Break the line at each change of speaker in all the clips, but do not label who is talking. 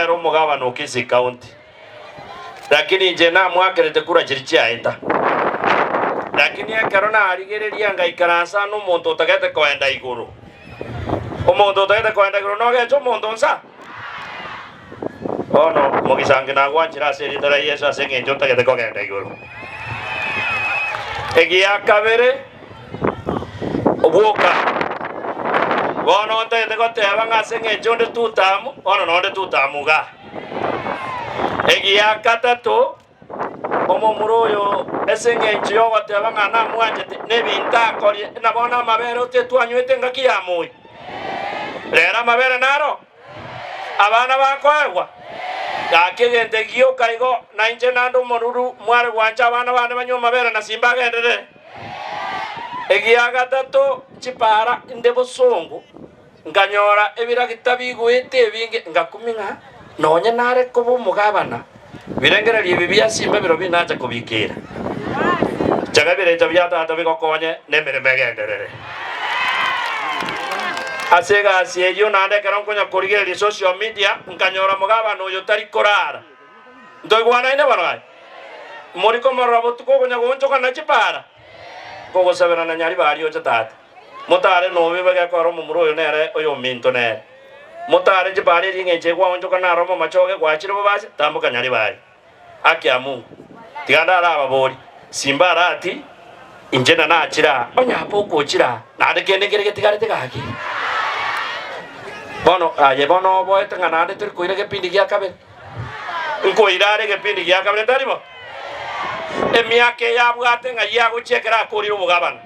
nere omogabana o Kisii County, lakini inche namwakerete kura chiria chiaeta. Lakini ekero narigereria ngaikaransa nomonto otagete koenda igoro. Omonto otagete koenda igoro nogeche omonto nsa? Bono mogisangi nagwanchire ase erieta ria Yeso ase engencho otagete kogenda igoro. Egia kabere, obwoka. Bono otagete goteba ng'a ase engencho onde tutamu, bono nonde tutamu igaa. Egia gatato, omomura oyo ase engencho y'ogoteba ng'a namwanchete, nebinto akorie, na bono amabere otetwanywete engaki ya moi. Rero amabere naro abana bakoegwa. Gaki egento eki gioka igo, na inche naende omoruru mware gwancha abana bane banywe amabere na simba agenderere. Egia gatato chipara inde bosongo, nkanyora ebiragita bigoeta ebinge, ngakumia ng'a nonye nare koba omogabana, birengererio ebi bia simba birobio nacha kobikera. Chaga ebirecha bia tata bigokonye, na emeremo egenderere. Ase egasi eyio naende ekero nkonya korigereria social media, nkanyora omogabana oyo tari korara. Ntoigwanaine bono aye? Mori komorora botuko okonya goonchokana chipara? Nkogosaberana nyaribari oche tata. Motare nobe bagekora omomura oyo nere oyominto nere. Motare chipara eria engencho egwaonchokana aro omomachoge gwachire bobasi, tamboka nyaribari. Haki ya Mungu. Tiga ndarababorie, simba arati, inche na nachire aa, onye apa okochire aa, naende kende nkere getigarete gaki? Bono aye bono oboete ng'a naende tori koira gepindi gia kabere? Nkoira are egepindi gia kabere, tari bo? Emiaka eye abwate ng'ai agochia ekero akorire obogabana?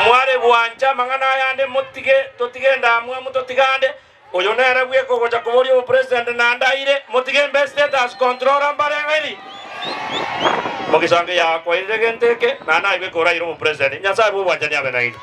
Mware gwancha amang'ana ayande motige, totige endamwamu, totige ande. Oyo nere bweka ogocha koboria obopresident naende aire, motige mbe status controller mbare ng'airi. Mogisango yakwairire gento eke, naende aye bweka oraire obopresident. Nyasae bw'obwanchani abe nainwe.